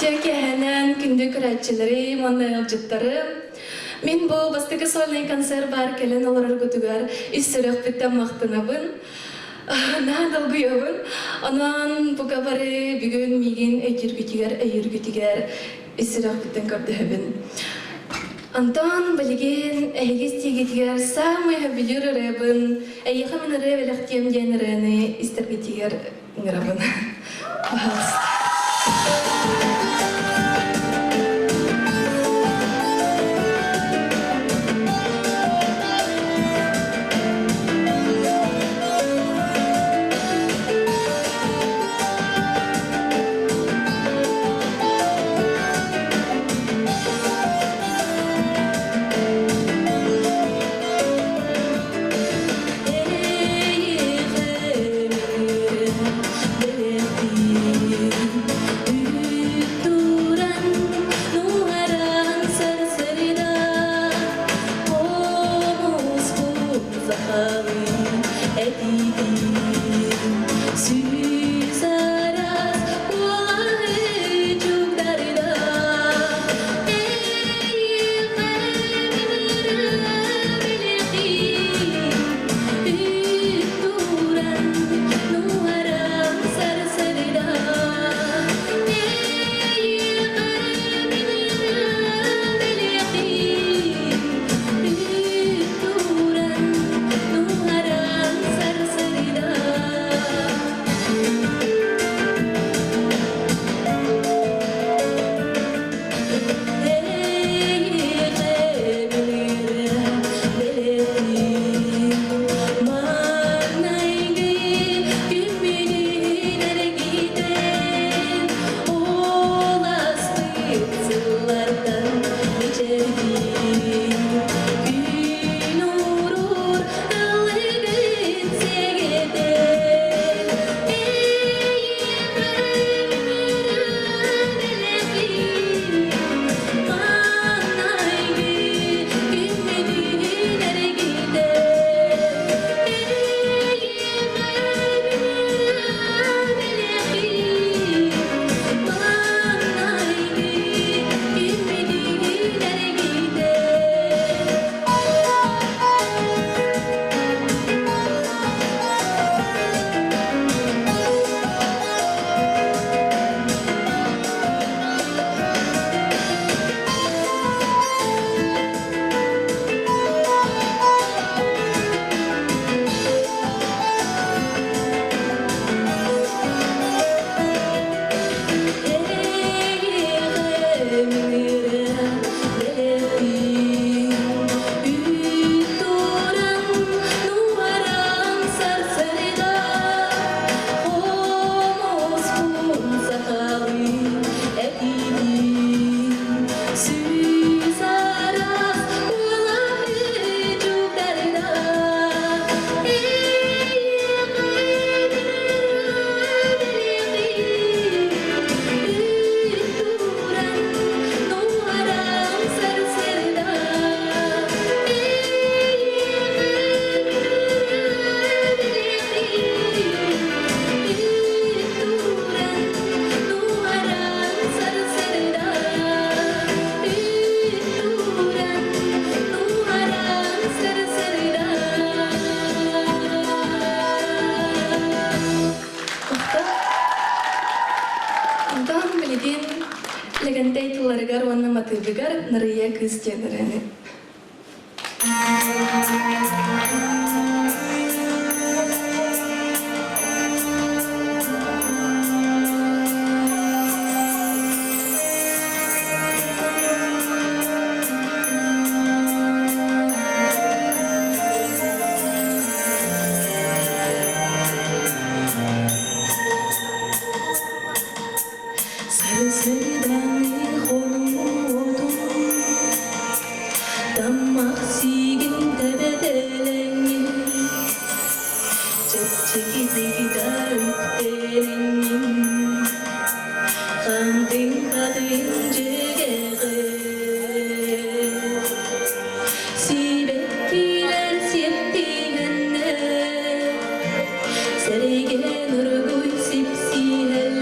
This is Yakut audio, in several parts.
Үтүө киэһэнэн күндү көрөөччүлэрим уонна ыалдьыттарым. Мин бу бастакы сольнай концерт баар кэлэн олороргутугар ис сүрэхпиттэн махтанабын. Наһаа долгуйабын. Онон бука бары бүгүн миигин өйдүүргүтүгэр, өйүүргүтүгэр ис сүрэхпиттэн көрдөһөбүн. Антон билигин эһиги истиигитигэр саамай сөбүлүүр ырыабын «Эйиэхэ мин ырыа бэлэхтиэм» диэн ырыаны истэргитигэр ыҥырабын. Пожалуйста. Онтон билигин Лэгэнтэй тылларыгар уонна матыыбыгар Нарыйа кыыс диэн ырыаны. Сарсыарданыы хонуутун Таммах сиигин тэбэтэлэҥҥин Чэпчэкитик да үктэлэҥҥин Хантыҥ хатын дьигэҕин Сибэккилэр сиэптиһэннэр Сэргэн оргуй сипсиһэллэр.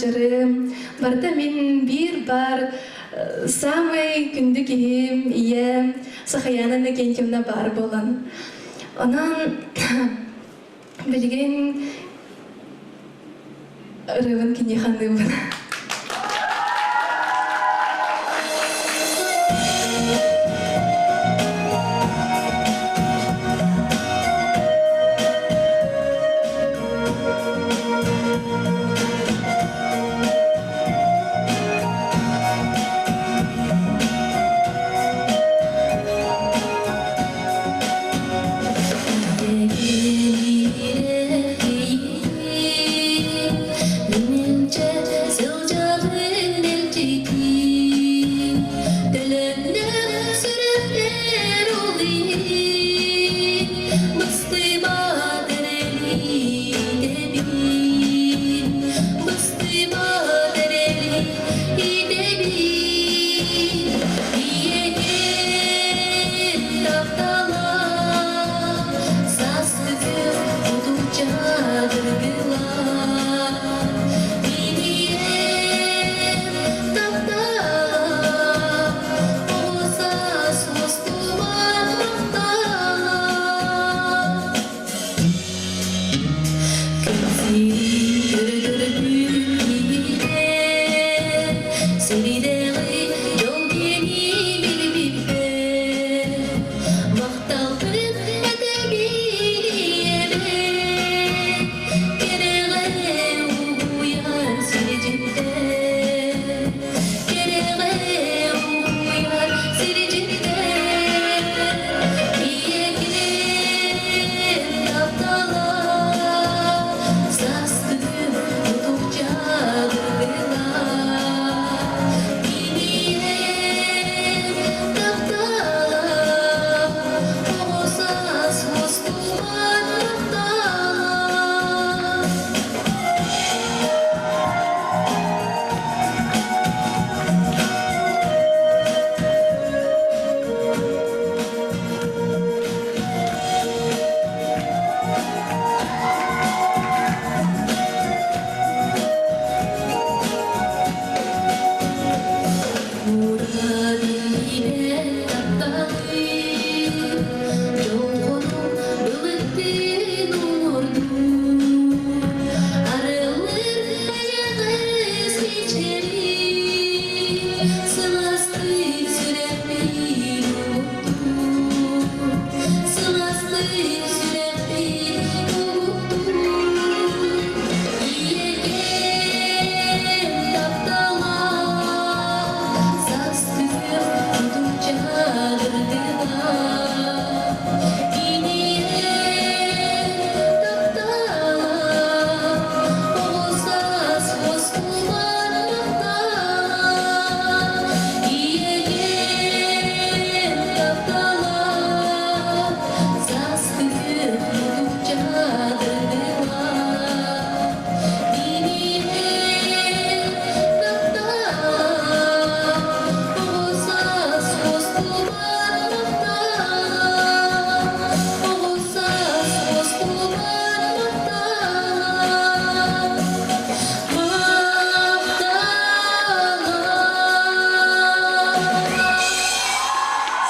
сылдьарым, барыта мин биир баар саамай күндү киһим, ийэм Сахаяна Иннокентьевна баар буолан. Онон билигин ырыабын киниэхэ аныыбын.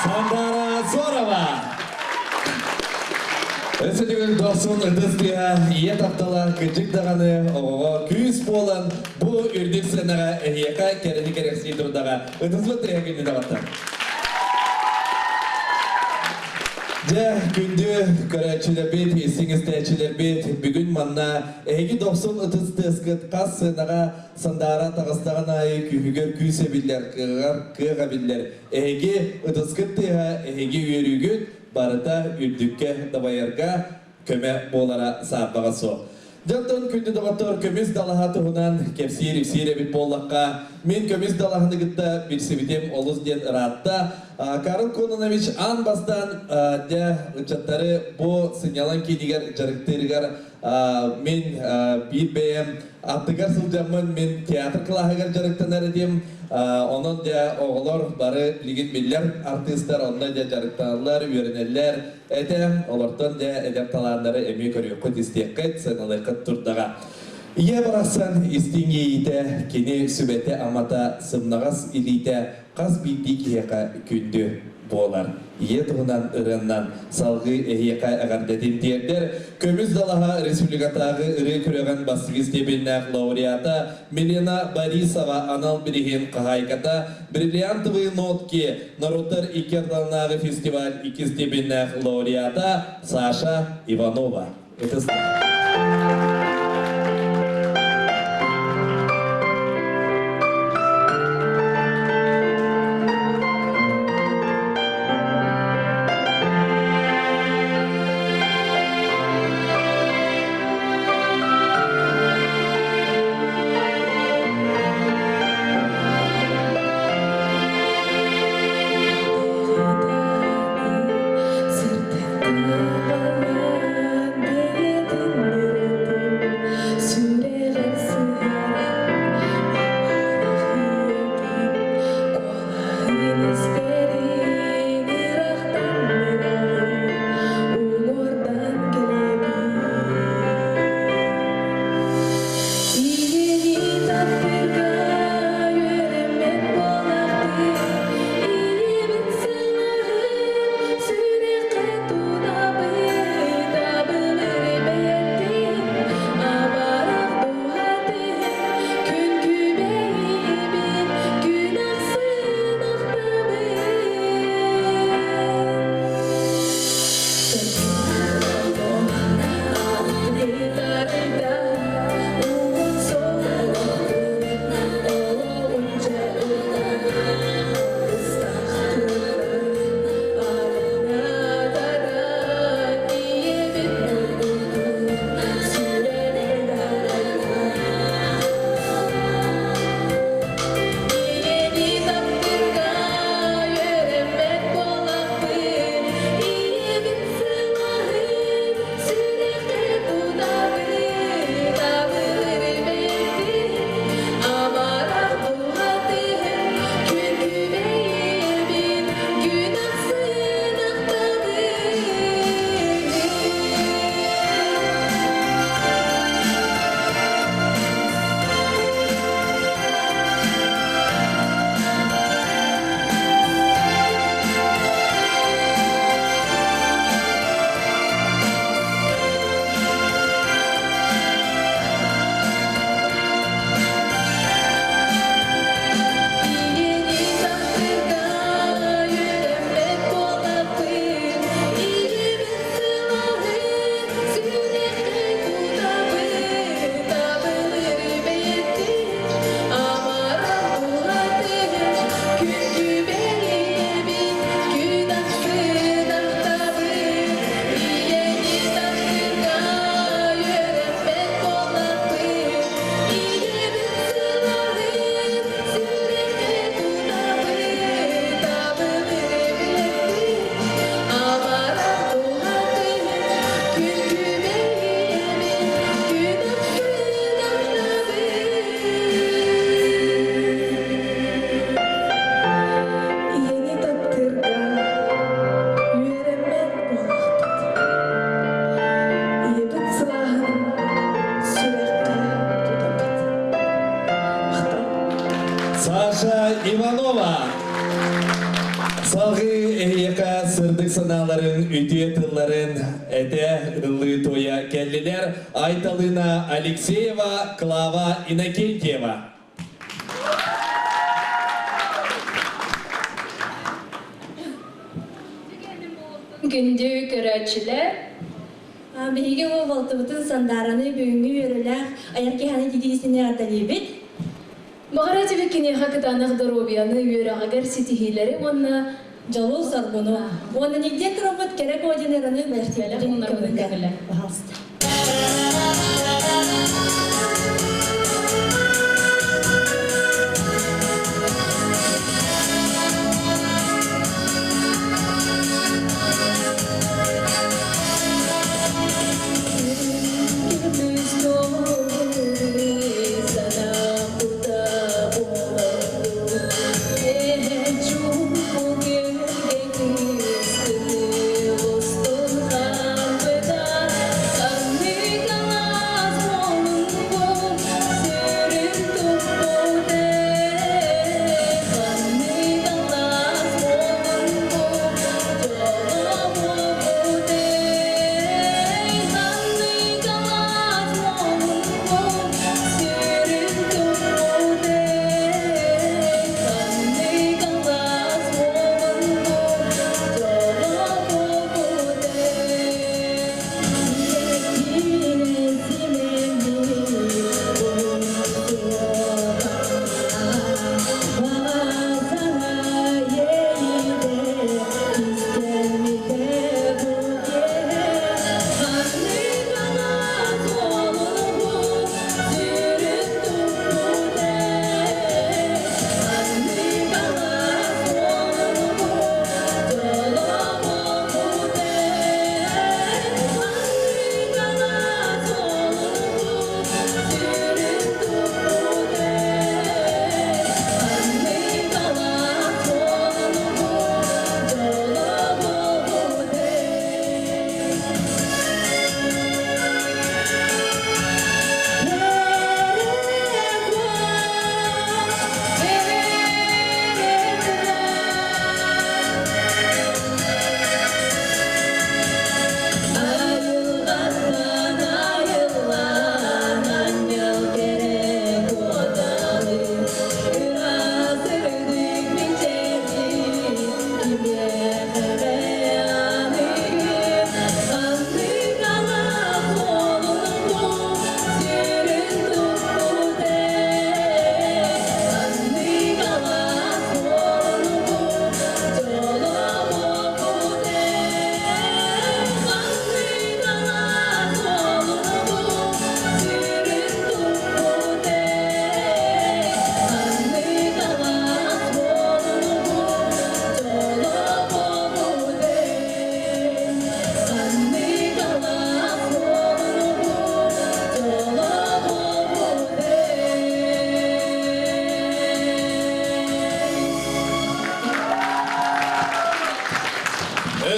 Сандара Зорова! Өссө төгүл дохсун ытыс тыаһа, ийэ таптала, кырдьык даҕаны оҕоҕо күүс буолан бу үрдүк сыанаҕа эһиэхэ кэрэни кэрэхсии турдаҕа. Ытыспыт тыаһа күндү даҕаттар. Дьэ, күндү көрөөччүлэрбит, истиҥ истээччилэрбит, бүгүн манна эһиги дохсун ытыс тыаскыт хас сыанаҕа сандаара таҕыстаҕын аайы күүһүгэр күүс эбиллэр, кыаҕар кыах эбиллэр. Эһиги ытыскыт тыаһа, эһиги үөрүүгүт барыта үрдүккэ дабайарга көмө буолара саарбаҕа суох. Дьонтон күндү доҕоттор, көмүс далаһа туһунан кэпсиир-ипсиир эбит буоллахха, мин көмүс далаһаны кытта билсибитим олус диэн ыраатта. Карл Кононович аан бастаан дьэ ыччаттары бу сынньалаҥ киинигэр дьарыктыырыгар мин биир бэйэм аттыгар сылдьаммын мин театр кылааһыгар дьарыктанар этим. Онон дьэ оҕолор бары билигин биллэр артыыстар онно дьэ дьарыктаналлар, үөрэнэллэр этэ. Олортон дьэ эдэр талааннары эмиэ көрүөххүт, истиэххит, сыаналыаххыт турдаҕа. Ийэ барахсан истиҥ иэйиитэ, кини сүбэтэ-амата, сымнаҕас илиитэ хас биирдии киһиэхэ күндү буолар. Ийэ туһунан ырыаннан салгыы эһиэхэ эҕэрдэтин тиэрдэр Көмүс далаһа республикатааҕы ырыа күрэҕин бастакы степеннээх лауреата Милена Борисова анал бириһин хаһаайката «Бриллиантовые нотки» норуоттар икки ардыларынааҕы фестиваль икки степеннээх лауреата Саша Иванова. Это Ийэни таптыырга үөрэммэт буоллахпыт. Ийэбит сылааһын сүрэххэ тутабыт. Махтал. Саша Иванова. Салгыы эһиэхэ сырдык санааларын, үтүө тылларын этэ ыллыы туойа кэллилэр Айталына Алексеева, Клава Иннокентьева. Күндү көрөөччүлэр, биһиги бу балтыбытын Сандаараны бүгүҥҥү үөрүүлээх айар киһини титиисини эҕэрдэлиибит. Баҕара этибит киниэхэ кытаанах доруобуйаны, үөрэҕигэр ситиһиилэри уонна дьолу-соргуну. Уонна нигде тураммыт кэрэ координераны бэлэхтиэхпитин көҥүллэ. Пожалуйста.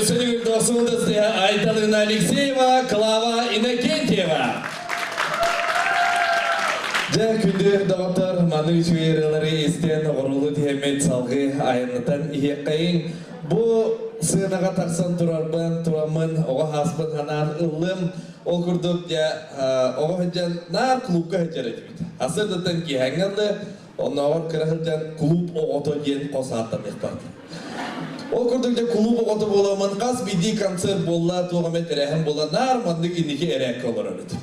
Өссө төгүл дохсун ытыс Айталына Алексеева, Клава Иннокентьева. Дьэ, күндү доҕоттор, маннык үчүгэй ырыалары истэн, оҕуруулуу тиһэммит салгыы айаннатан иһиэххэйиҥ. Бу сыанаҕа тахсан турарбын, тураммын, оҕо ааспын санаан ыллым. Ол курдук, дьэ, оҕо сылдьан наар клубка сылдьар этибит. Сарсыардаттан киэһээҥҥи ыллы, Оннооҕор кыра сылдьан клуб оҕото диэн хос ааттаныахтаах. Ол курдук дьэ клуб оҕото буоламмын хас биирдии концерт буолла, туох эмэ тэрээһин буолла, наар маннык инники эрээккэ олорор этим.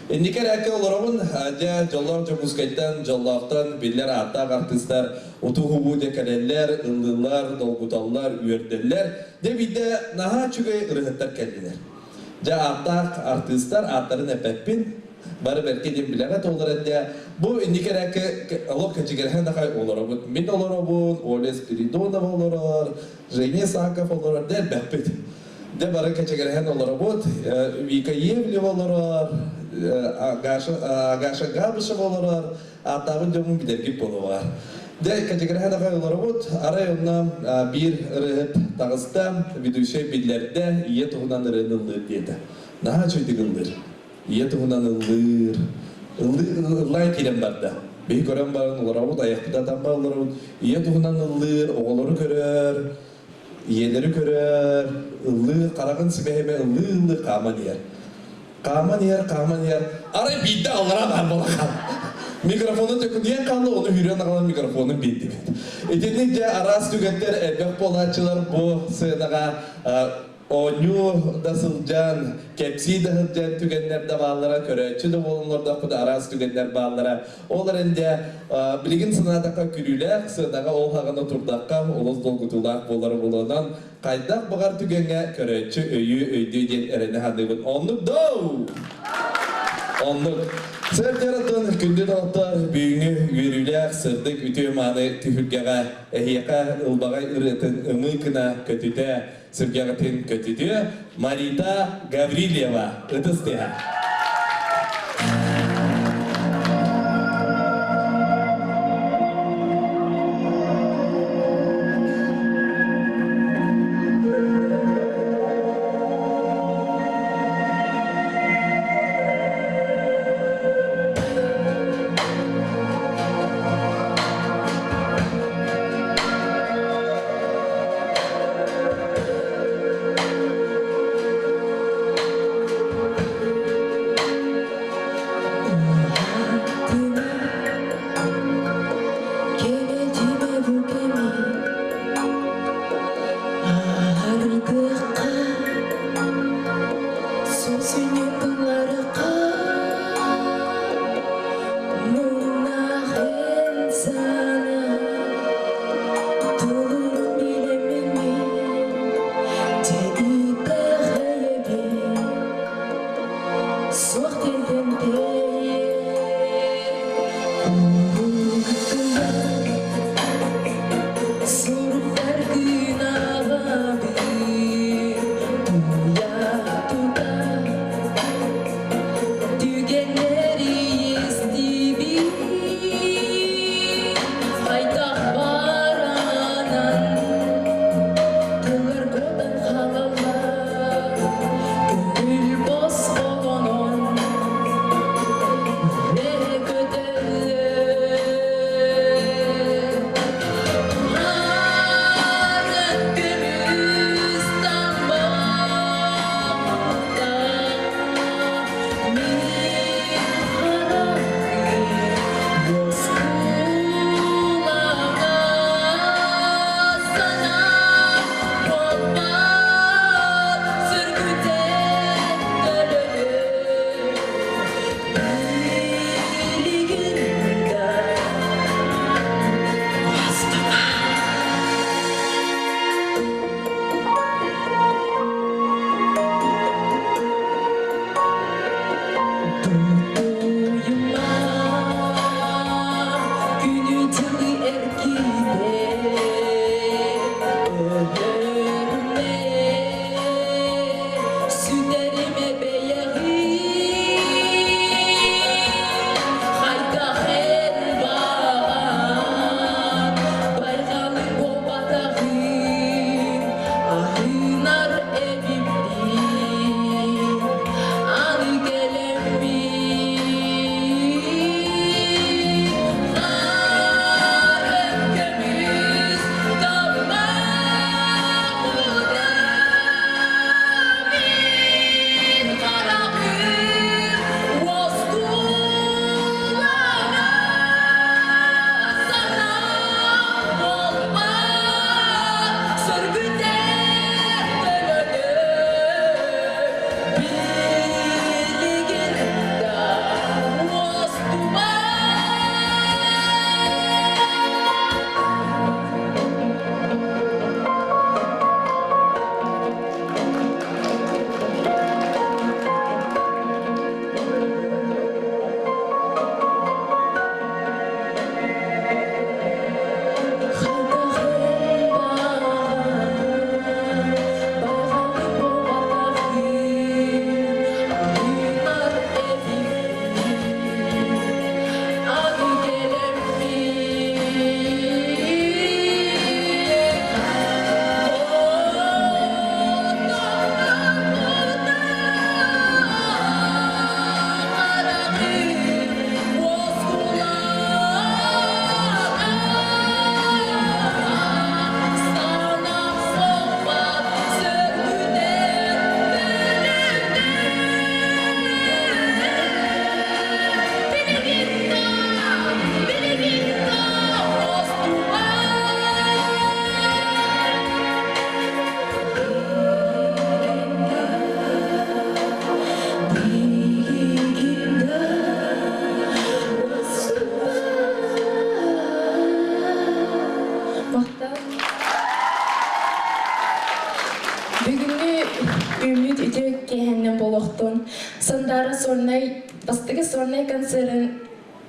Инники эрээккэ олоробун, дьэ дьоллоох Дьокуускайтан, дьоллоохтон биллэр ааттаах артыыстар утуу-хубуу дьэ кэлэллэр, ыллыыллар, долгуталлар, үөрдэллэр. Дьэ биирдэ наһаа үчүгэй ырыаһыттар кэллилэр. Дьэ ааттаах артыыстар ааттарын эппэппин, бары бэркэ диэн билэҕит ол эрэн бу инники эрээккэ олох кэчигирэһэн ахай олоробут. Мин олоробун, Оля Спиридонова олорор, Женя Исаков олорор, дэ элбэхпит. Дэ бары кэчигирэһэн олоробут. Вика Евлева олорор, Агаша, Агаша Габышева олорор, ааттаабыт дьоммун билэргит буолуоҕа. Дэ кэчигирэһэн ахай олоробут. Арай онно биир ырыаһыт таҕыста, ведущай биллэрдэ, ийэ туһунан ырыаны ыллыыр диэтэ. Наһаа үчүгдүк ыллыыр. Ийэ туһунан ыллыыр, ыллаан киирэн барда. Биһи көрөн баран олоробут, айахпыт атамма олоробут. Ийэ туһунан ыллыыр, оҕолору көрөр, ийэлэри көрөр, ыллыыр, хараҕын симэһимэ ыллыы-ыллыы хааман иһэр. Хааман иһэр, хааман иһэр. Арай биирдэ аллараа баар буолан хаалла. Микрофону төкүнүйэн хаалла, ону үүрэн аҕалан микрофонун биэрдибит. Итинник дьэ араас түгэнтэр элбэх буолааччылар бу сценаҕа Оонньуу да сылдьан, кэпсии да сылдьан түгэннэр да бааллара, көрөөччү да буолан олордохпут араас түгэннэр бааллара. Ол эрэн дьэ, билигин санаатахха күлүүлээх, сыанаҕа ол хаҕына турдахха олус долгутуулаах буолара буолуонан, хайдах баҕар түгэҥҥэ көрөөччү өйүү өйдүө диэн эрэнэ саныыбын. Оннук доу! Оннук. Сэрдэраттан күндү доҕоттор, бүгүҥҥү үөрүүлээх, сырдык, үтүө-мааны түһүлгэҕэ эһиэхэ ылбаҕай ырыатын ымыы гына көтүтэ Сүргэҕитин көтүтүө Марита Гаврильева ытыс тыаһа. киэһэннэн буолуохтун. Сандаара сольнай, бастакы сольнай концерын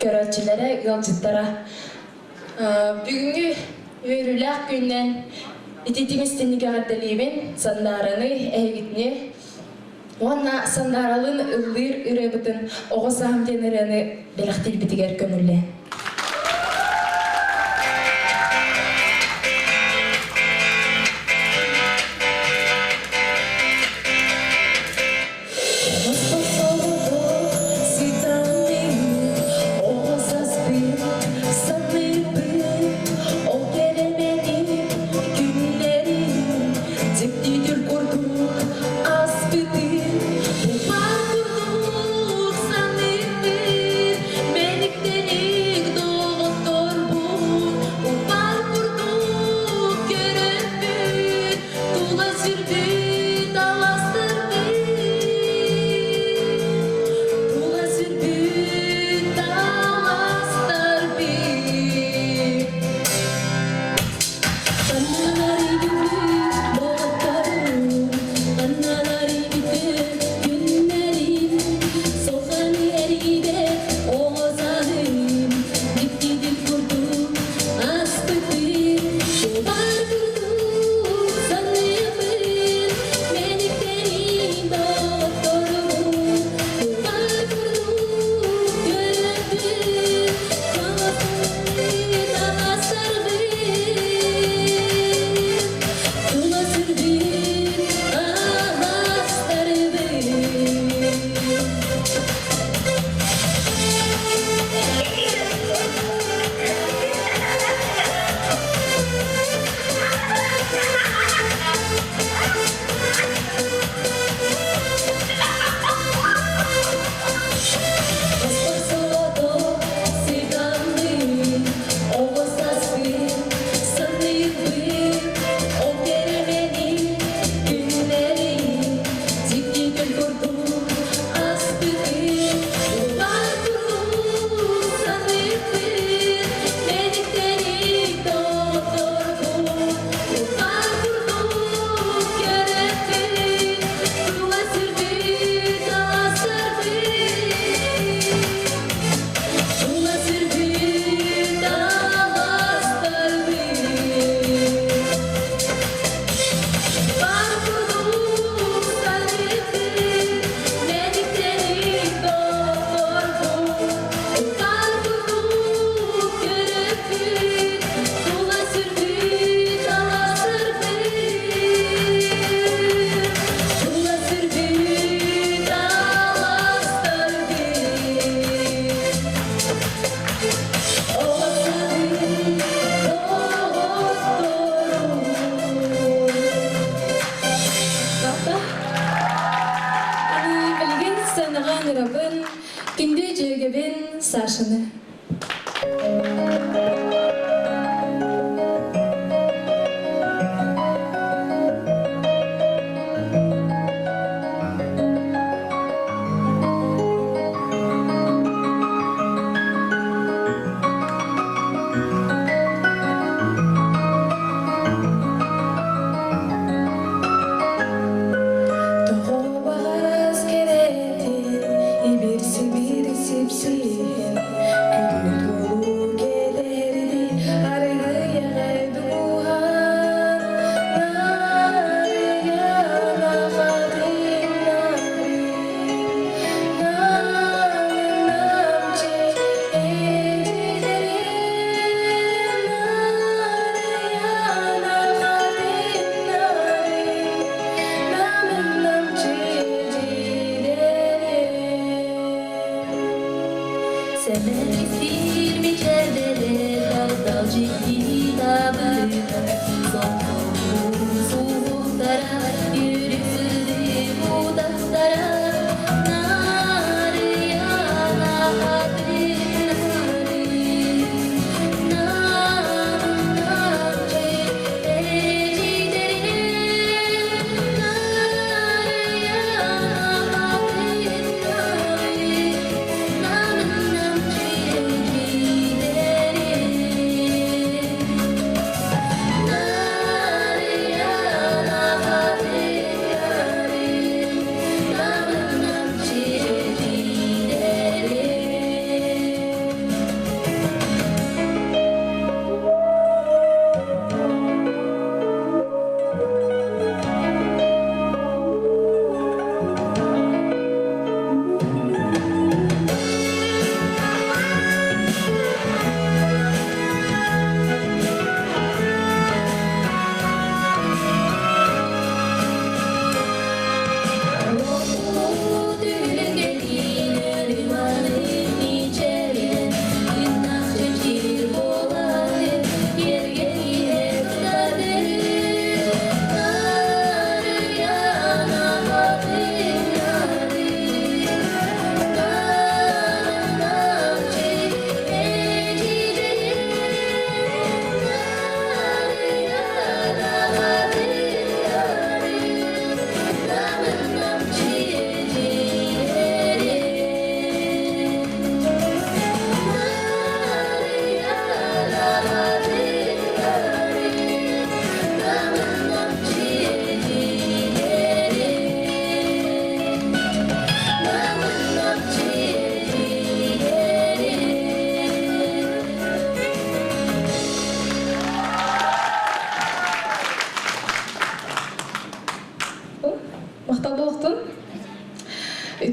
көрөөччүлэрэ, ыалдьыттара. Бүгүҥҥү үөрүүлээх күннэн ититиҥ истинник эҕэрдэлиибин Сандаараны, эһигитини уонна Сандааралыын ыллыыр ырыабытын Оҕо сааһым диэн ырыаны бэлэхтиирбитигэр көҥүллээн.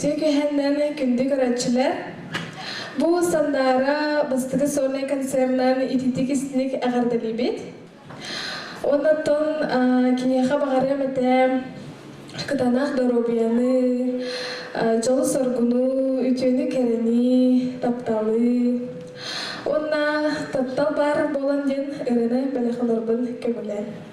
Үтүө күһэннэн күндү көрөөччүлэр! Бу Сандаара бастакы сольнай концернан ититик истиник эҕэрдэлиибит. Оннуттан киниэхэ баҕарыам этэ кытаанах доруобуйаны, дьолу-соргуну, үтүөнү-кэрэни, тапталы. Уонна таптал баар буолан диэн ырыаны бэлэх ыларбын көҥүлээн.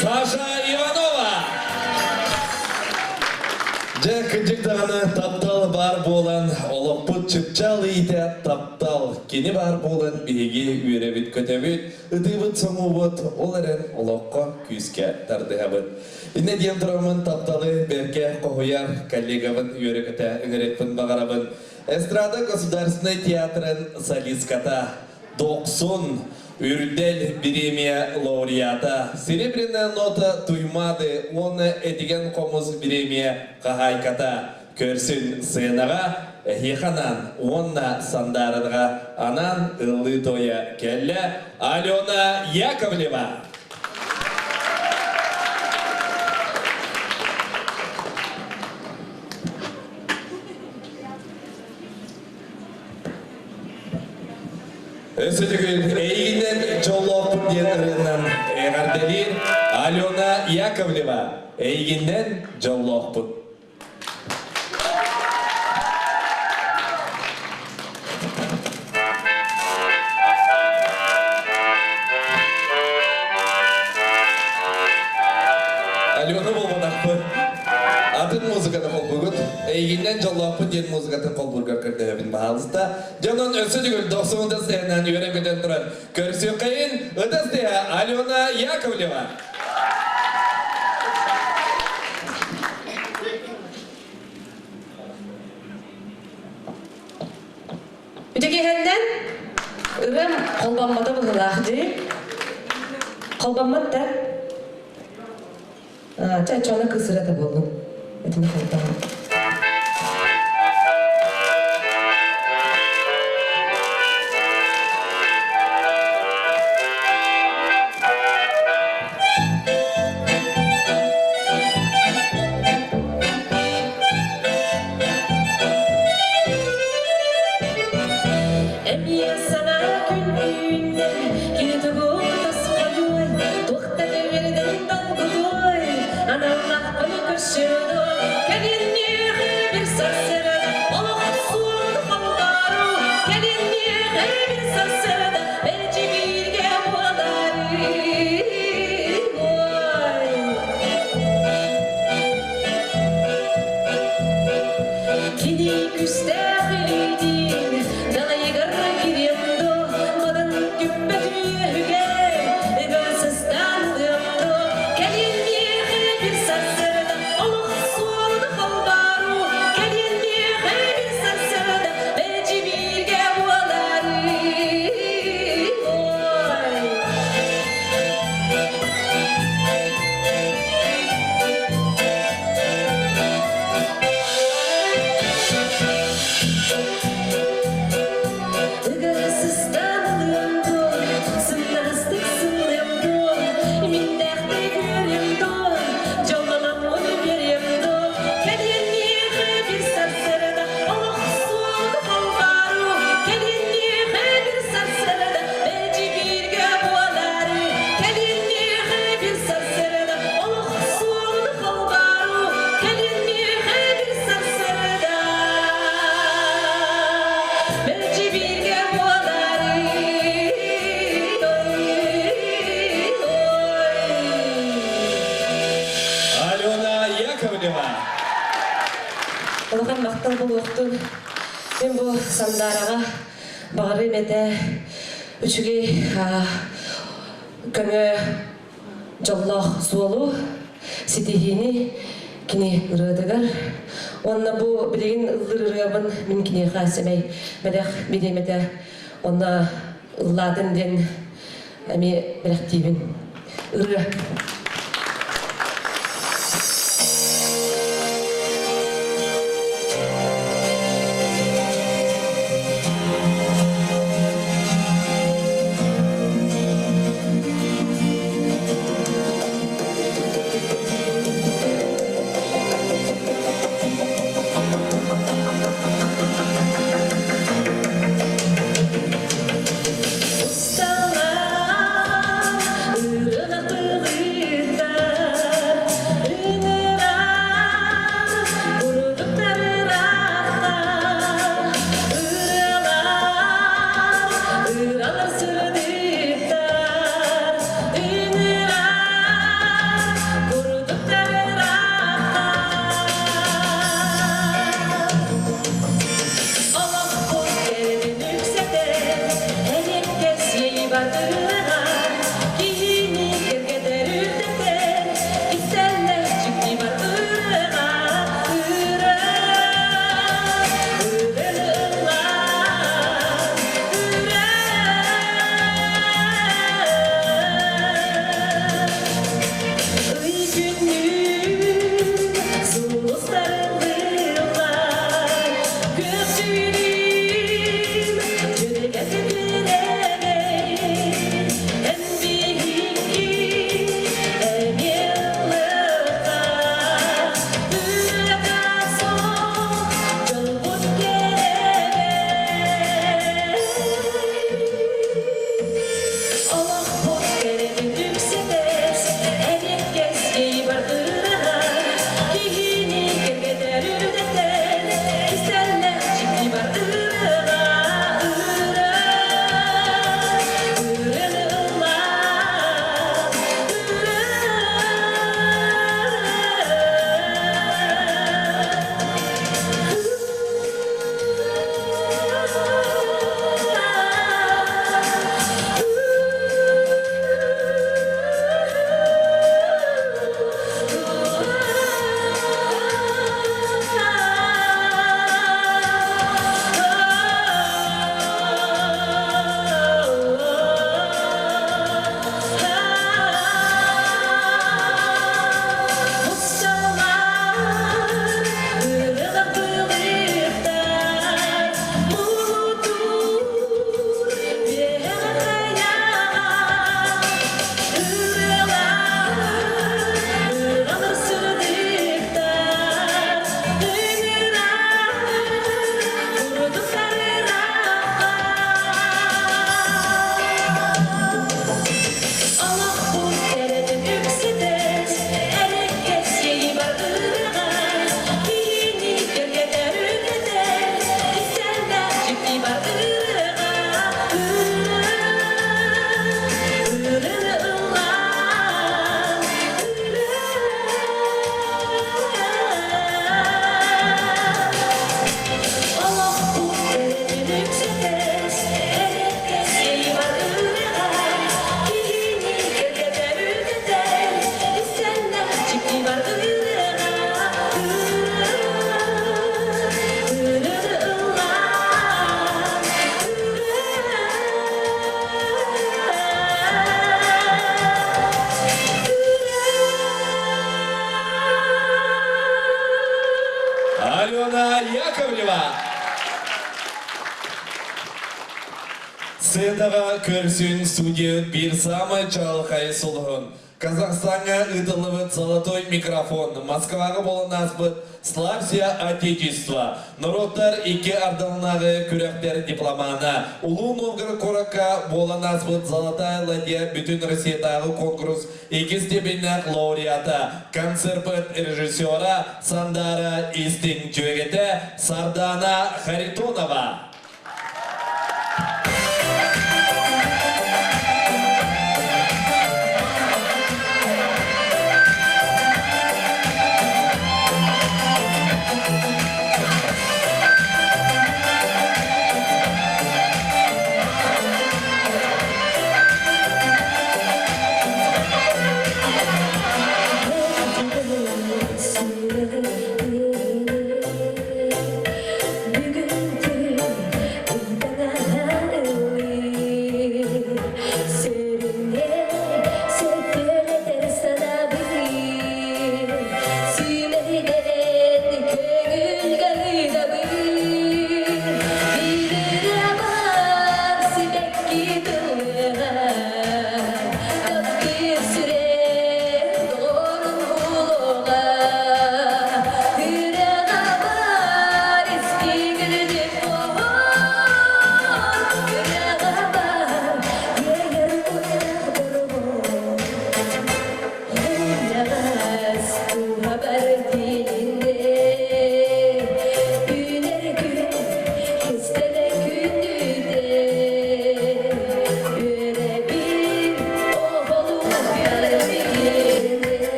Саша Иванова! Дьэ, кырдьык даҕаны таптал баар буолан, олохпут чыпчаал иитэ таптал. Кини баар буолан биһиги үөрэбит-көтөбүт, ытыыбыт-соҥуубут, ол эрэн олоххо күүскэ тардыһабыт. Иннэ диэн тураммын тапталы бэркэ хоһуйар коллегабын үөрэ-көтө ыҥырыахпын баҕарабын. Эстрада государственнай театрын солистката Дохсун Үрдэл бириэмийэ лауреата, Серебряная нота Туймаады уонна Этигэн хомус бириэмийэ хаһаайката көрсүн сценаҕа эһиэхэ анаан уонна Сандаарынҕа анаан ыллыы-туойа кэллэ Алена Яковлева. Өссө төгүл эйигинэн дьоллоохпут диэн ырыанан эҕэрдэлиир Алена Яковлева эйигинэн дьоллоохпут. Алена буолбатахпыт. Атын музыканы холбугут. Эйигиннэн дьоллоохпут диэн музыкатын холбуургар көрдөһөбүн баһаалыста. Дьонон өссө төгүл дохсун ытыс тыаһынан үөрэн-көтөн туран көрсүөххэйин ытыс тыаһа Алена Яковлева. Үтүгүһэннэн ырыам холбоммото быһыылаах дии. Холбоммот да. Чэ, чона кысырата буоллун. Этини хайдаҕын. Эмиэ сана күн үүннэ, кини тугу тосхойуой, туохта үөрдэн долгутуой, аналлаахпын көрсүөдө, кэлинниэҕи bir сарсыарда, олох суон холбоору, кэлинниэҕи bir сарсыарда, мэлдьи бииргэ буолаары. Кини күстээх илиитин далайыгар кириэм дуо, мадан түппэт үөһүгэр ыга сыстаан ылыам дуо, кэлиэнниэхэ bir сарсыарда олох суолун холбоору, кэлиэнниэхэ bir сарсыарда мэлдьи бииргэ буолаары. Ой. Ыгысыстан дуо, сымнаҕастык сыллыам дуо, миннээхтик үөрүм дуо, дьоллонон биэриэм дуо, кэлиэнниэхэ bir сарсыарда олох суолун холбоору, кэлиэнниэхэ bir сарсыарда мэлдьи бииргэ буолаары, кэлиэнниэхэ bir сарсыарда олох суолун холбоору, кэлиэнниэхэ bir сарсыарда мэлдьи бииргэ буолаары. Алена Яковлева. Улахан махтал буолуохтун. Мин бу Сандаараҕа баҕарыым этэ үчүгэй көмө дьоллоох суолу, ситиһиини кини ырыатыгар. Уонна бу билигин ыллыыр ырыабын мин киниэхэ сэмэй бэлэх биэриэм этэ. Онно ыллаатын диэн эмиэ бэлэхтиибин. Ырыа. Усталар ырыгытыгыттар ыҥырар курдуктар ыраахтар ырыалар ыралар сырдыктар ыҥырар курдуктар ыраахтар Олохпут кэрэтин үксэтэр, эриэккэс иэйии киһини кэргэтэр үрдэтэр, кистэллэх дьикти бар ырыаҕа, ырыа, ырыаны ыллаан, ырыа. Ый күннүүн сулустарыллыыллар, Көк түүлүм дьүрүгэтин билэбин. Григорьева. Сценаҕа көрсүн студия биир саамай чаҕылхай сулуһун Казахстаҥҥа ыытыллыбыт «Золотой микрофон» Москваҕа буолан ааспыт «Славься Отечество» норуоттар икки ардылынааҕы күрэхтэр дипломана, Улуу Новгород куоракка буолан ааспыт «Золотая ладья» бүтүн Россиятааҕы конкурс иккис степеннээх лауреата, концерпыт режиссера Сандара Истиҥ дьүөгэтэ Сардана Харитонова.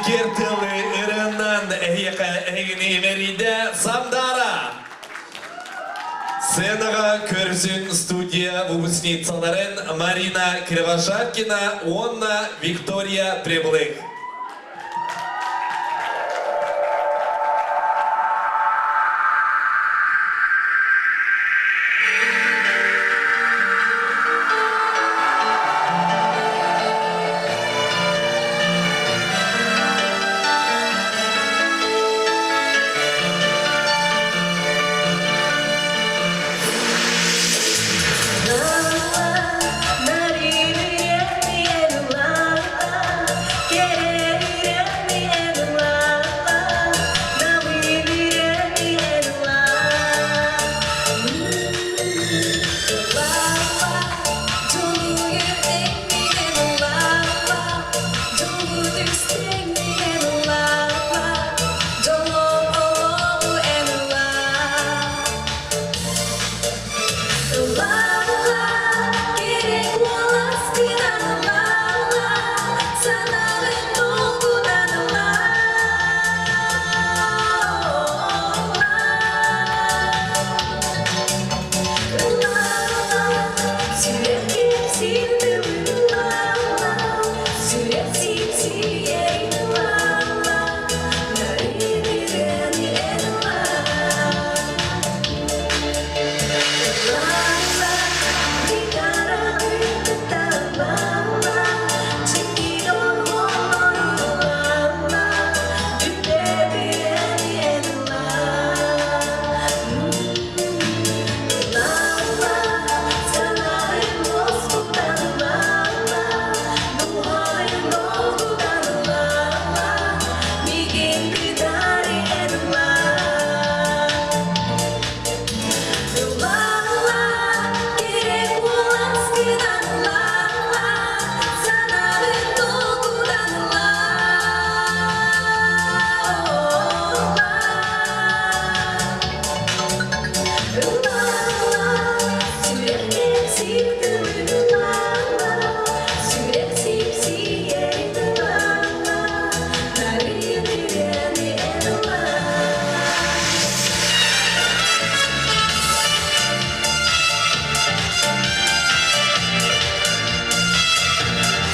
Ньиргиэр тыалы ырыаннан эһиэхэ эһигини имэрийдэ Сандара! Сценаҕа көрсүн студия выпускницаларын Марина Кривошапкина уонна Виктория Прибылых.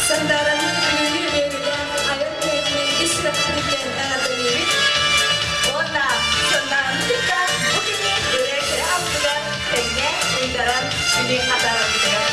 Сандаараны бүгүҥҥү үөрүүлээх айан киһитинэн ис сүрэхпититтэн эҕэрдэлиибит. Уонна Сандаараны кытта бу күнү үөрэ-кэрэ аттыгар тэҥҥэ уйдаран күнү атаарарбытыгар.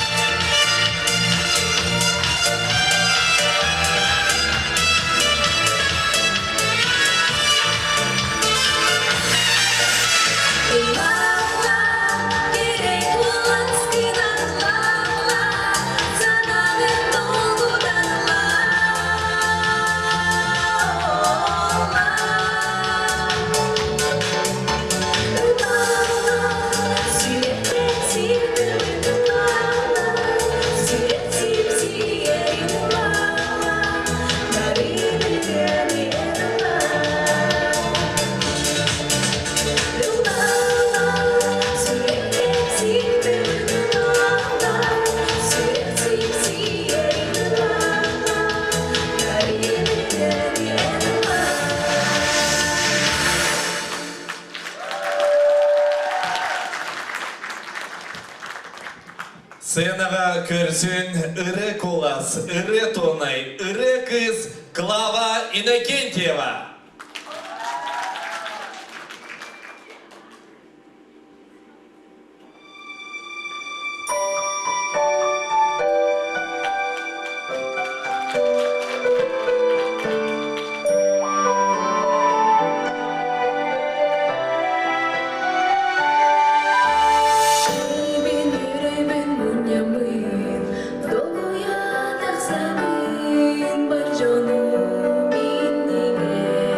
Сценаҕа көрсүн ыры кулас, ыры тонай, ыры кыз Клава Иннокентьева. Өрөбүн, өрөбүн мунньаммын, долгуйа тахсабын бар дьонум иннигэр.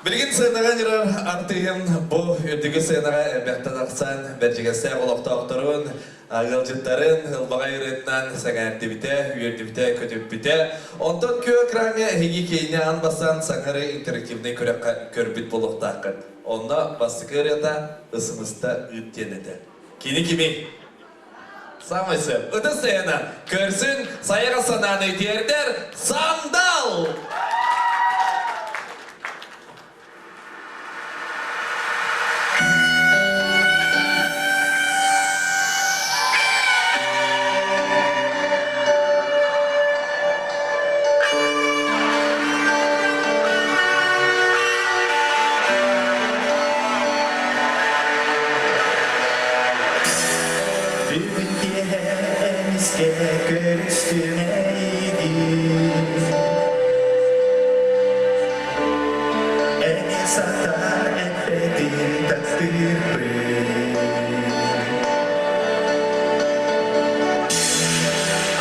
Билигин сыанаҕа ыҥырар артыыһым бу үрдүкү сыанаҕа элбэхтэ тахсан Бэрдьигэстээх олохтоохторун, ыалдьыттарын ылбаҕай ырыатынан сэҥээрдибитэ, үөрдүбүтэ, көтүппүтэ. Онтон күөх экраҥҥа эһиги киэҥэ аан бастаан саҥары интерактивнай күрэххэ көрбүт буолуохтааххыт. Онно бастакы ырыата «Ысымыста ыыт» диэн этэ. Кини кимий? Самый сөп. Ытыс тыаһына көрсүн сайаҕас санааны тиэрдэр Сандал! Бүгүн киэһэ эмискэ көрүстүм эйигин Эни сатаан эппэтин таптыырбын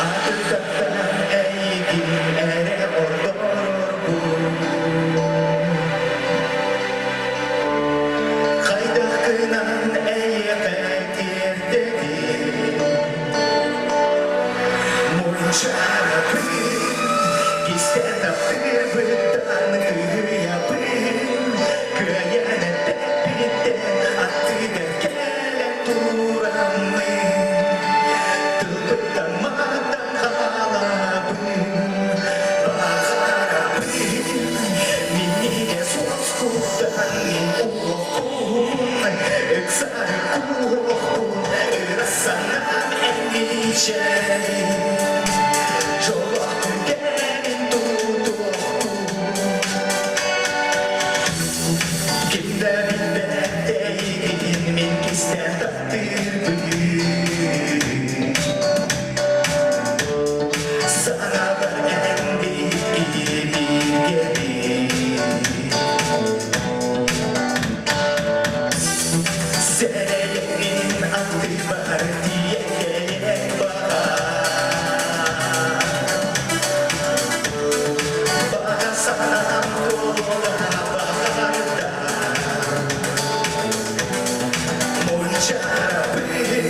Атыттан эйигин эрэ ордорорбун Хайдах гынан эйиэхэ тиэрдэбин Мунчаарабын, кистээн таптыырбыттан кыһыйабын Кыайан эппэппиттэн аттыгар кэлэн тураммын Тылбыттан матан хаалабын Баҕарабын Минньигэс уоскуттан мин олохпун Ыксары куохпун ыра санаам эммичэйин Дьоллоохтун кэлин тутуохпун Ким да билбэт эйигин мин кистээн таптыырбын Санаабар эн биһиги бииргэбит Сэрэйэҥҥин аттыбар тиийэн кэлиэҥ баар Баҕа санаам туолуоҕа баҕарда Мунчаарабын,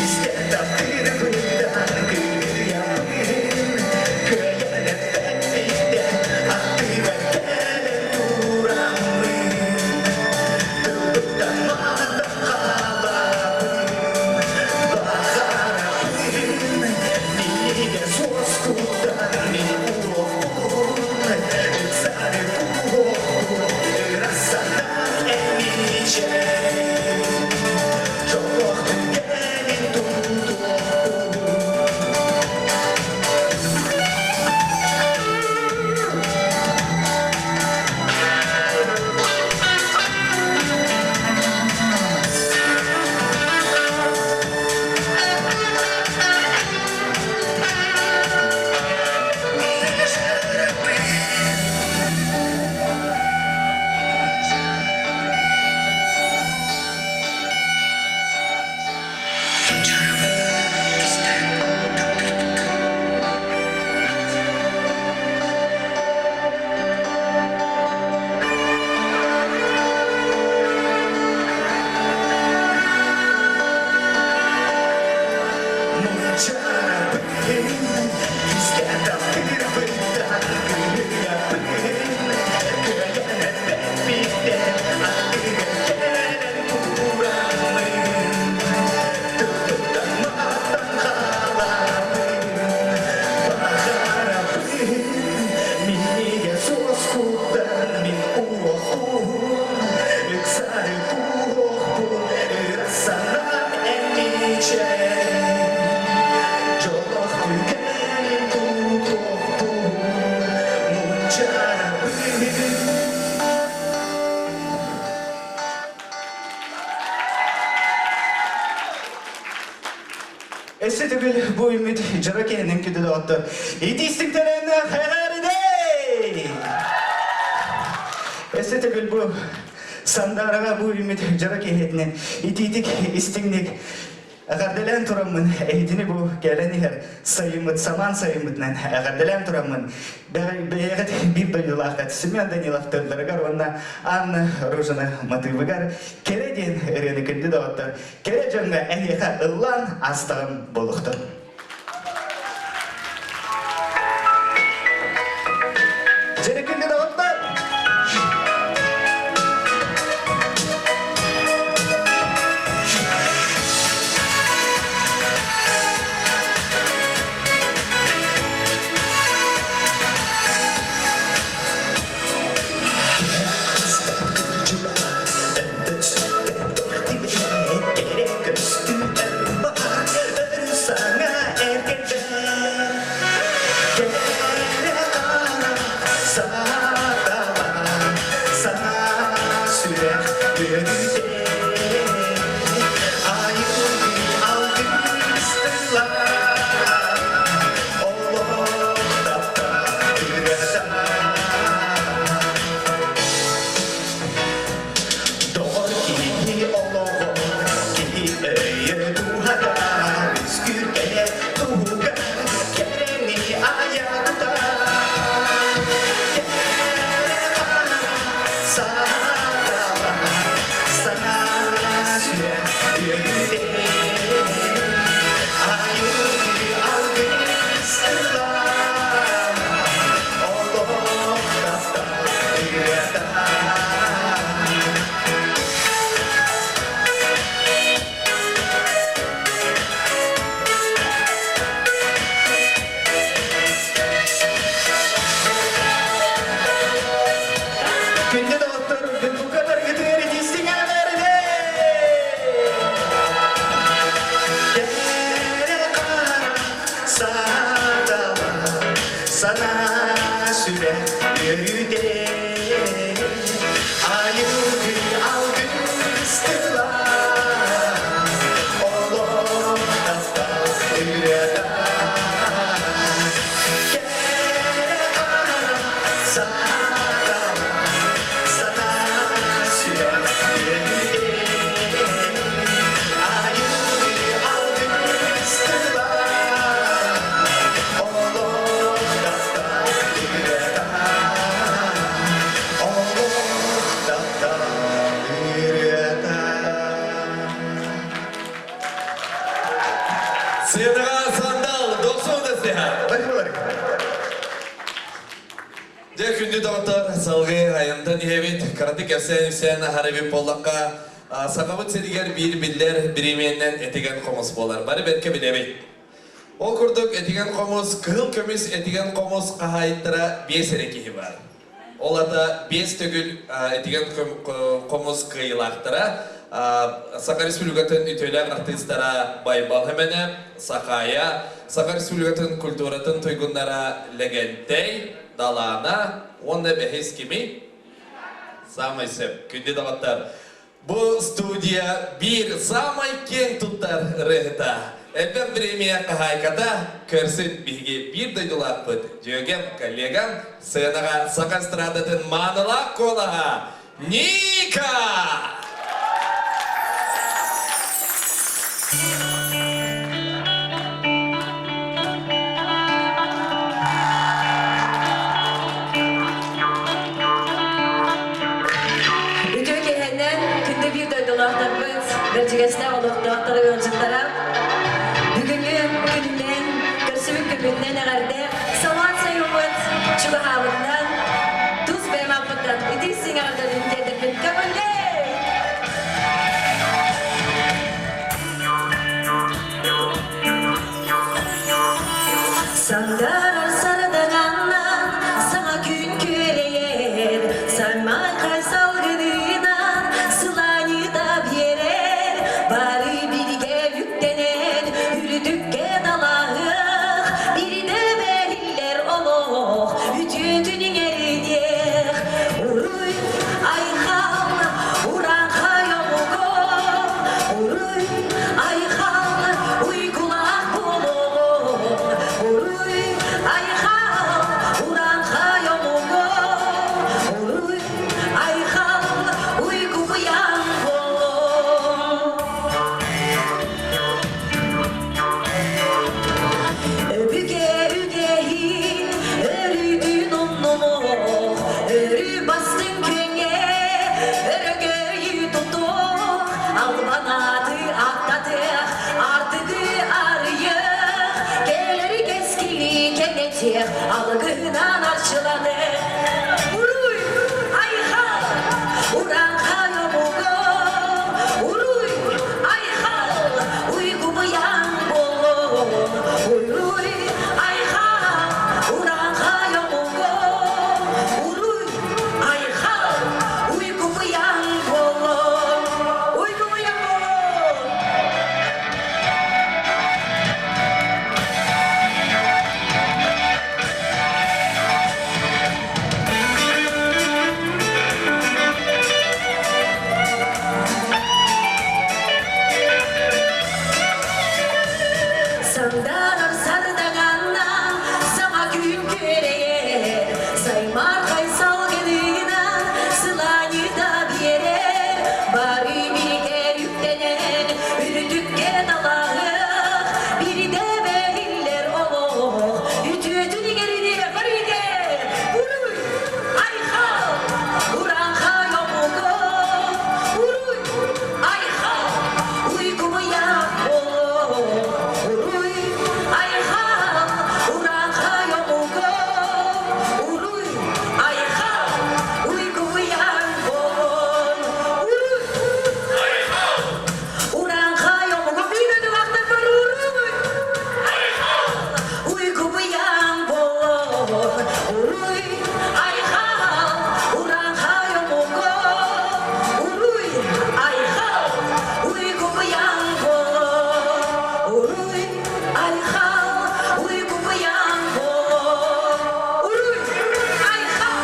истэн таптыырбыттан кыыһырабын Кыайан эппэппиттэн аттыбар кэлэн тураммын Тылбыттан матан хаалабын Баҕарабын, минньигэс уоскуттан мин уруохпун Ыксары куһуохпун ыра санаам эмичэй Дьоллоох түгэнин тутуохпун Өссө төгүл бу үмүт дьоро киһинин күдү доҕоттор. Итиистиктэрин хэҕэридэй! Өссө төгүл бу Сандаараҕа бу үмүт дьоро киһитинэн итиитик истиҥник. Эҕэрдэлээн тураммын, эһитини бу кэлэн иһэр сайыммыт самаан сайыммытынан эҕэрдэлээн тураммын, бэйэҕит биир дойдулааххыт Семен Данилов тылларыгар уонна Анна Ружина матыыбыгар Кэрэ диэн ырыаны күндү доҕоттор, кэрэ дьоҥҥо эһиэхэ ыллаан астаҕым буолуохтун. Дьэри күндү доҕоттор! Доҕор киһи олоҕо, киһи өйө дууһата, үскүүр кэлэ туһугар кэрэни айа тутар. Кэрэ саатала, санаа сүрэх үөрүүтэ, айыы алгыс тыла, олох таптал ырыата. Күндү доҕоттор, бука баргытыгар итиистиҥ эҕэрдэ! Кэрэ хара саатала, санаа сүрэх үөрүүтэ. Айылгы алгыс тыла, олох таптал ырыата. Кэрэ хара саатала, санаа сүрэх үөрүүтэ. Айылгы алгыс тыла, олох таптал ырыата. Олох таптал ырыата. Сыанаҕа сандал, дохсун да сыһа. Дьэ, күндү доҕоттор, салгыы айантан иһэбит. Кыратык кэпсээн-ипсээн аһарыбыт буоллахха, Сахабыт сиригэр биир биллэр бириэмийэннэн этигэн хомус буолар. Бары бэркэ билэбит. Ол курдук этигэн хомус, кыһыл көмүс этигэн хомус хаһаайыттара биэс эрэ киһи баар. Ол ата биэс төгүл этигэн хомус кыайыылаахтара Саха Республикатын үтүөлээх артыыстара Байбал Хэмэнэ, Сахая, Саха Республикатын культуратын туйгуннара Лэгэнтэй, Далаана уонна бэһис кими? Самай сөп. Күндү доҕоттор, Бу студия биир саамай киэҥ туттар ырыаһыта, элбэх бириэмийэ хаһаайката көрсүн биһиги биир дойдулаахпыт, дьүөгэм, коллегам, сценаҕа саха эстрадатын маанылаах куолаһа Ника! Үтүө киэһэнэн күндү биир дойдулаахтарбыт, бэрдьигэстээх олохтоохторо ыалдьыттара бүгүҥҥү күнүнэн, көрсүбүт күммүтүнэн эҕэрдэ салаат сайыммыт чугаһаабытынан тус бэйэм ааппыттан итии-истиҥ эҕэрдэлэрин тиэрдэрбин көҥүллээ! Сандарар сардаҥаннан саҥа күн күөрэйэр, сармахай салгынынан сылаанньыта биэрэр, бары бииргэ үктэнэн үрдүккэ далаһыах, биирдэ бэриллэр олох үтүөтүн иҥэриниэх. Уруй, айхал, урааҥхай омугум, уруй, Айхал, уйгулаах буолуоҕуҥ, уруй, Арчыланы Уруй, айхал, урааҥхай омугу Уруй, айхал, уйгу быйаҥ буоллун Уруй, айхал, урааҥхай омугу Уруй, айхал, уйгу быйаҥ буоллун Уйгу быйаҥ буоллун! Сандарар сардаганна саҥа күн күөрэйэр, Саймаархай салгыныынан сылаанньыта биэрэр, Бары бииргэ үктэнэн үрдүккэ талаһыах, Бирдэ бэриллэр олох үтүөтүн иҥэриниэ барыйде Уруй! Айхал! Урааҥхай омугу! Уруй! Айхал! Уйгу-быйаҥ буолуо! Уруй! Айхал! Урааҥхай омугу! Уруй! Айхал! Уйгу-быйаҥ буолуо! Уруй! Урааҥхай омугу үүнэн уруй! Уйгу-быйаҥ буолун! Уруй! Айхал! Урааҥхай омугу! Уруй! Айхал! Уйгу-быйаҥ буолун! Уруй! Айхал! Уйгу-быйаҥ буолун! Уруй! Айхал!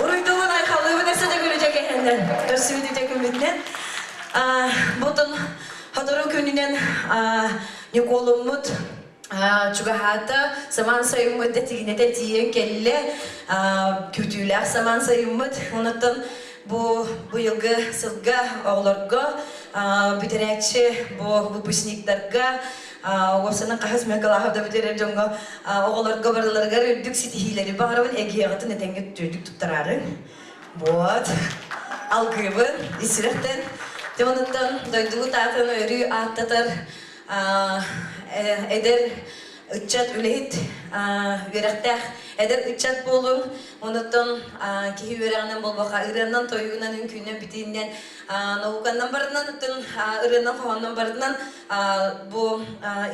Уруйдуубун айхаллыыбын өссө да күлүдьэ кэһэннэн, көрсүбүт үтэ күммүтүнэн. Бутун сотору күнүнэн Ньукуолуммут чугаһаата, самаан сайыммыт тэтигинэтэ тиийэн кэллэ, күүтүүлээх самаан сайыммыт. Онуттан бу быйылгы сылга оҕолорго бүтэрээччи бу выпускниктарга уопсанан хаһыс мегалаахов да бүтэрэр дьоҥҥо оҕолорго барыларыгар үрдүк ситиһиилэри баҕарабын эгиэҕитин этэҥҥэ үрдүк туттараары вот алгыыбын ис сүрэхтэн онуттан дойдубут аатын өрүү ааттатар эдэр ыччат үлэһит үөрэхтээх эдэр ыччат буолуҥ онуттан киһи үөрэҕинэн буолбакка ырыанан тойугунан үҥкүүнэн битииннэн науканнан барытынан оттон ырыанан хоһооннон барытынан бу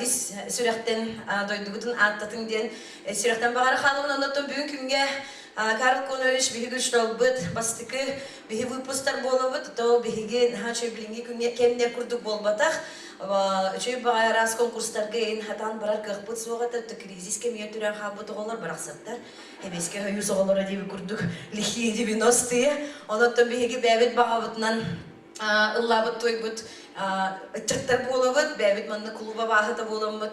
ис сүрэхтэн дойдугутун ааттатын диэн сүрэхтэн баҕара хаалабын. Оннуттан бүгүн күҥҥэ Карл Конович биһиги учууталбыт бастакы биһи выпустар буолабыт, то биһиги наһаа үчүгэй билиҥҥи күҥҥэ кэмнэр курдук буолбатах. Үчүгэй баҕайы араас конкурстарга эйин хатаан барар кыахпыт суох этэ, кризис кэмигэр түрэн хаалбыт оҕолор барахсаттар. Эбиэскэ союз оҕолоро диэбит курдук лихие 90-е. Онуттан биһиги бэйэбит баҕабытынан ыллаабыт туойбут ыччаттар буолабыт, бэйэбит манна клуба бааһыта буоламмыт,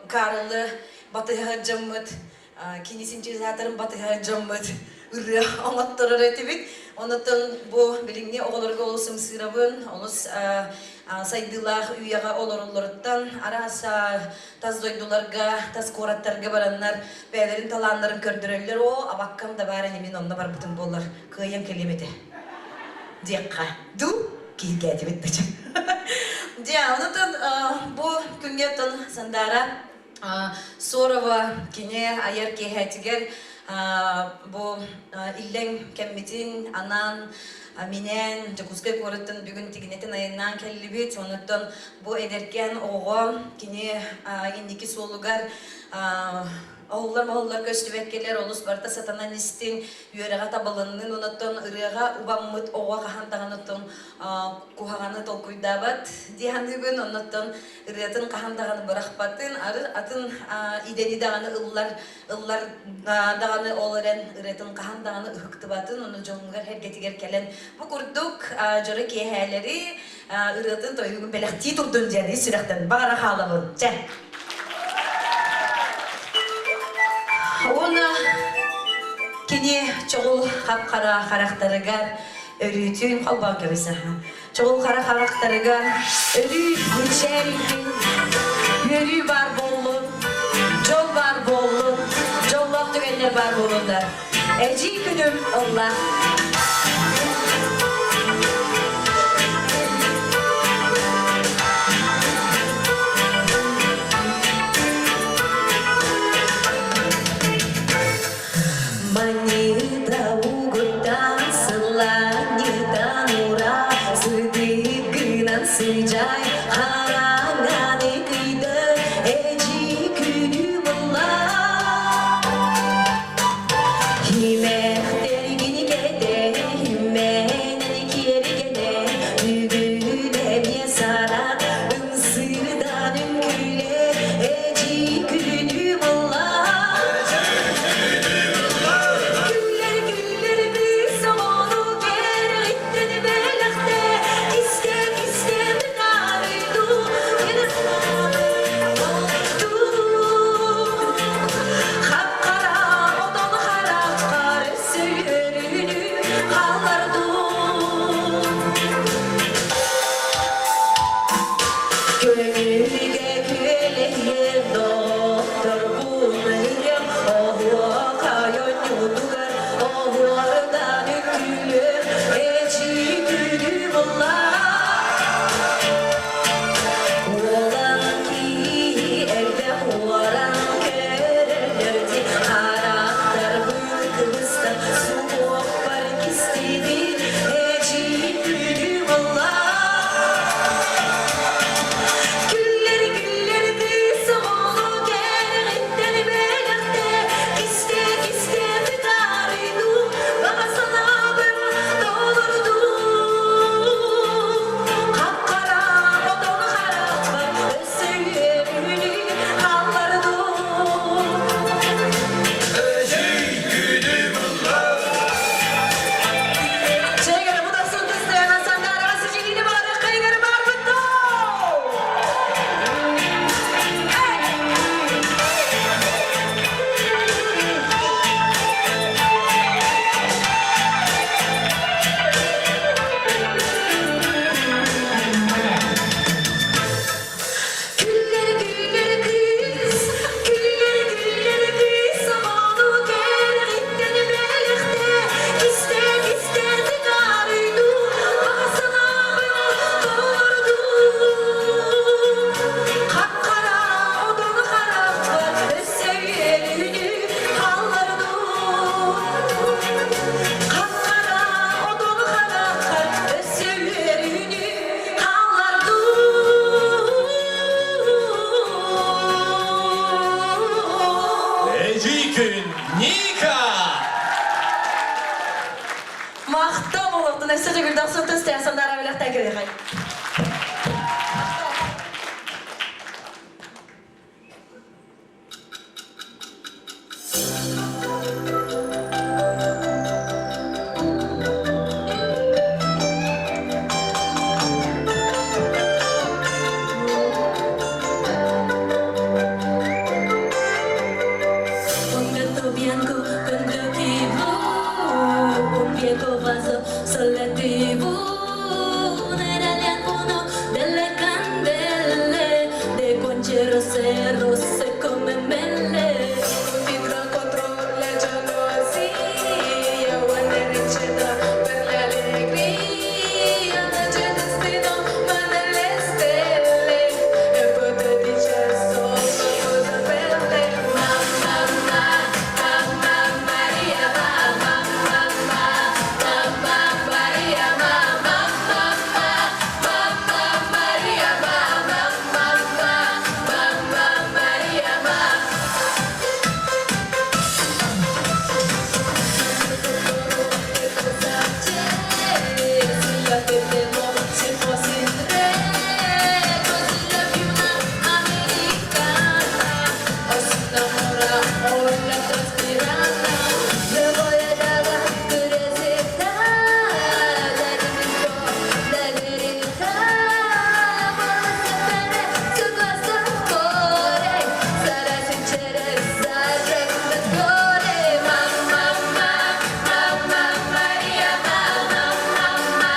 Карлы батыһа дьоммут, кини синтезаторын батыһа дьоммут ырыа оҥотторор этибит. Онотон бу билиҥҥи оҕолорго олус ымсыырабын, олус сайдыылаах үйэҕэ олороллоруттан араас тас дойдуларга, тас куораттарга бараннар бэйэлэрин талааннарын көрдөрөллөр. Оо, абаккам да баар ини мин онно барбытым буоллар, кыайан кэлиэм этэ диэххэ дуу киһиргээтибит дача. Дьэ, онутун бу күҥҥэ оттон Сандаара Сорова кини айар киэһэтигэр бу иллэҥ кэммитин анаан минээн Дьокуускай куораттан бүгүн тигинэтин айаннаан кэллибит. Онуттан бу эдэркээн оҕоҕо кини инники суолугар оһоллор-моһоллор көстүбэккэлэр олус барыта сатанан истин, үөрэҕэ табылыннын, онуттан ырыаҕа убаммыт оҕо хаһан даҕаны оттон куһаҕаны толкуйдаабат дии саныыбын, оннуттан ырыатын хаһан даҕаны бырахпатын, атын идэни даҕаны ыллар, ыллар даҕаны ол эрэн ырыатын хаһан даҕаны ыһыктыбатын, ону дьоҥҥугар эргэтигэр кэлэн бу курдук дьоро киэһээлэри ырыатын тойугун бэлэхтии турдун диэн ис сүрэхтэн баҕара хаалабын. Чэ. Уонна кини чоҕул хап-хара харахтарыгар өрүүтүн холбоон кэбисэһэ. Чоҕул хара харахтарыгар өрүү мичээрийдин, үөрүү баар буоллун, дьол баар буоллун, дьоллоох түгэннэр баар буолуннар. Эдьиий күнүм ылла. Махтал болуохтун өссө төгүл дохсун тустаах Сандаара бэлэхтэн кэлиэхэй. Un gatto bianco con gli occhi blu, un viejo vaso sulla tv, era uno delle candele, de conche rosse, rosse come mele. Un libro contro la gelosia, una ricetta per l'allegria, non c'è destino ma nelle stelle, e poi ti dice solo cosa belle. Mamma, mamma, Maria, mamma, mamma, mamma, Maria, mamma, mamma, mamma, Maria, mamma, mamma, mamma, Maria, mamma. Se fossi il re, così la più americana, o si innamora o la traspirata. Le voy a dar la curiosità, datemi un po' la verità, voglio sapere su questo cuore, sarà sincera e sarà come cuore, mamma, mamma, Maria, mamma, mamma,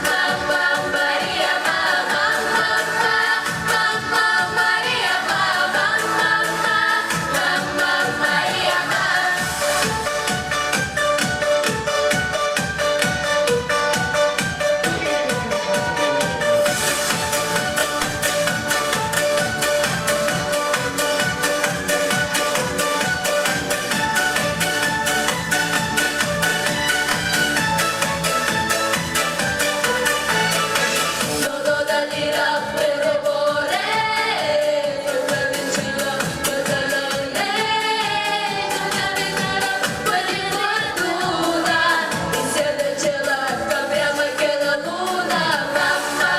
mamma, Maria, mamma, mamma, mamma, Maria, mamma, mamma, mamma, Maria, mamma. Todo da dire per vorrei, come vicino, cosa non è, non fortuna, insieme ce la cambiamo anche la luna, mamma,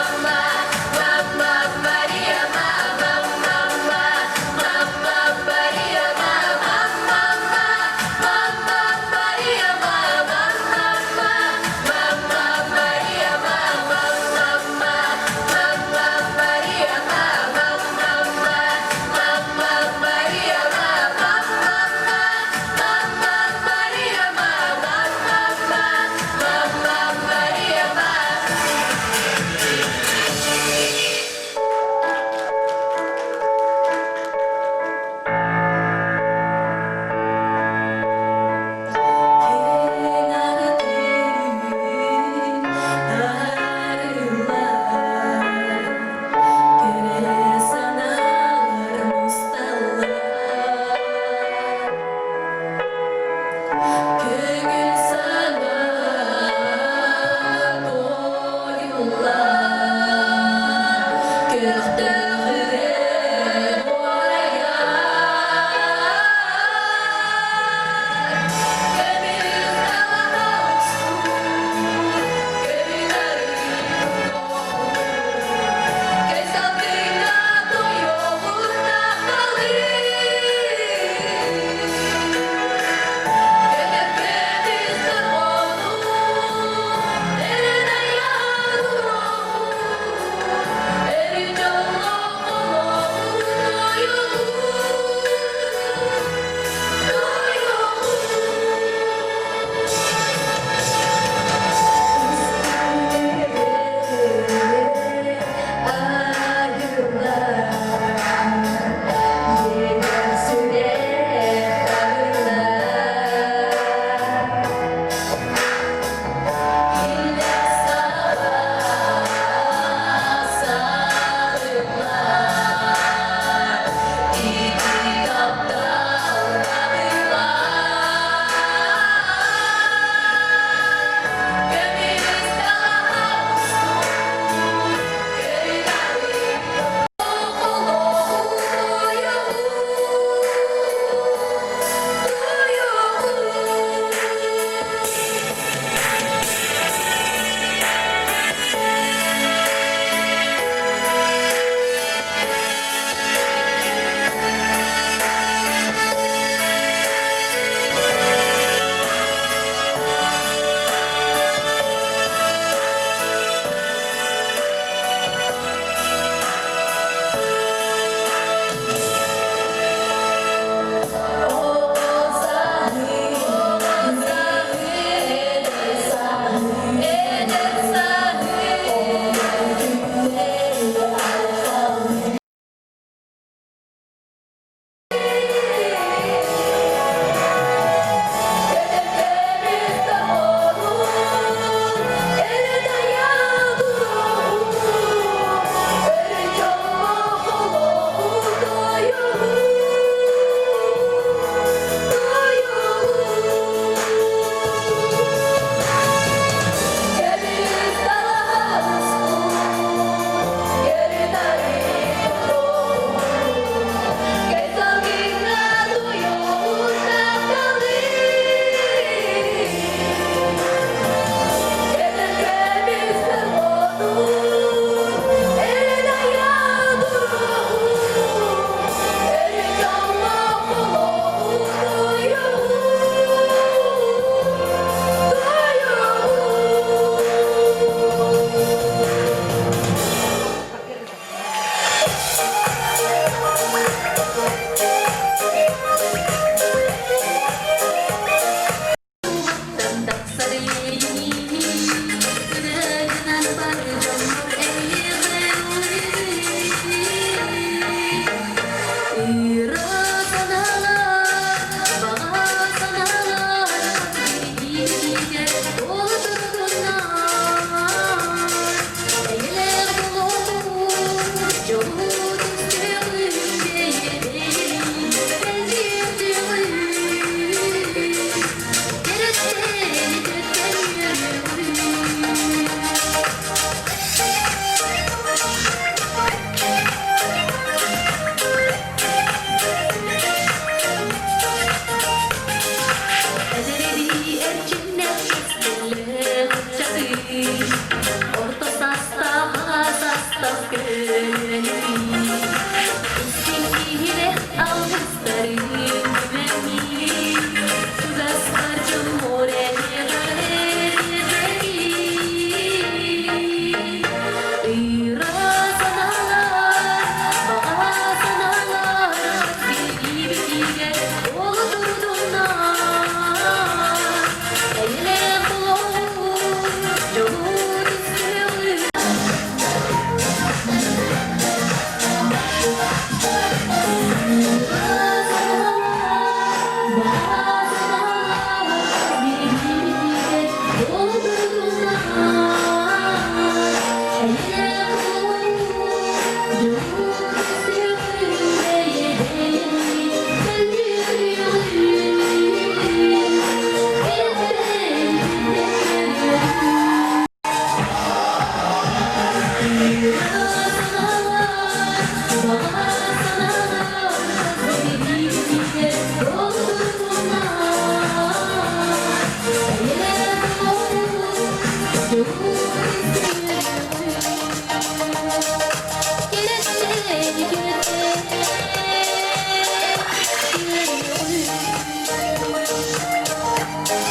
mamma, Maria, mamma, mamma, mamma, Maria, mamma, mamma, mamma, Maria, mamma, mamma, mamma, Maria, mamma, mamma, mamma, Maria, mamma, mamma, mamma, Maria, mamma, mamma, mamma, Maria, mamma, mamma, mamma, Maria, mamma.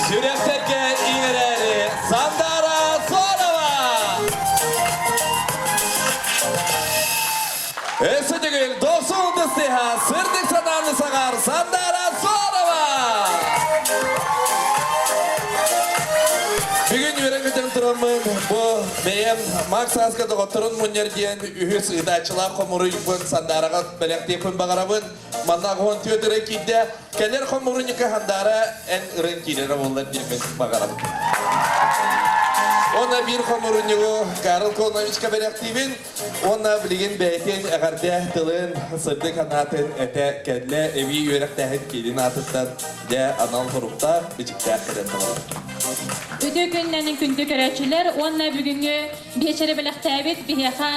Сүрэхтэргэ иҥэрээри Сандара Сонова! Өссө төгүл дохсун ытыстыһа сырдык санааны саҕар Сандара Сонова! Бүгүн үөрэн-көтөн тураммын бу бэйэм Макс Аска доҕотторун мунньар диэн үһүс ыытааччылаах хомуруйбун Сандараҕа бэлэхтиэхпин баҕарабын. Манна 14 эрэ киирдэ. Кэлэр хомуурунньукка Сандаара эн ырын киирэрэ буоллар диэммин баҕарабын. Уонна биир хомуурунньугу Карл Коновичка бэлэхтиибин. Уонна билигин бэйэтин эҕэрдэ тылын, сырдык санаатын этэ кэллэ. Эбии үөрэхтээһин киинин аатыттан дьэ анал соруктаах, бичиктээх кэлэн таҕалар. Үтүө күннэнин күндү көрөөччүлэр уонна бүгүҥҥү биэчэри бэлэхтээбит биһиэхэ.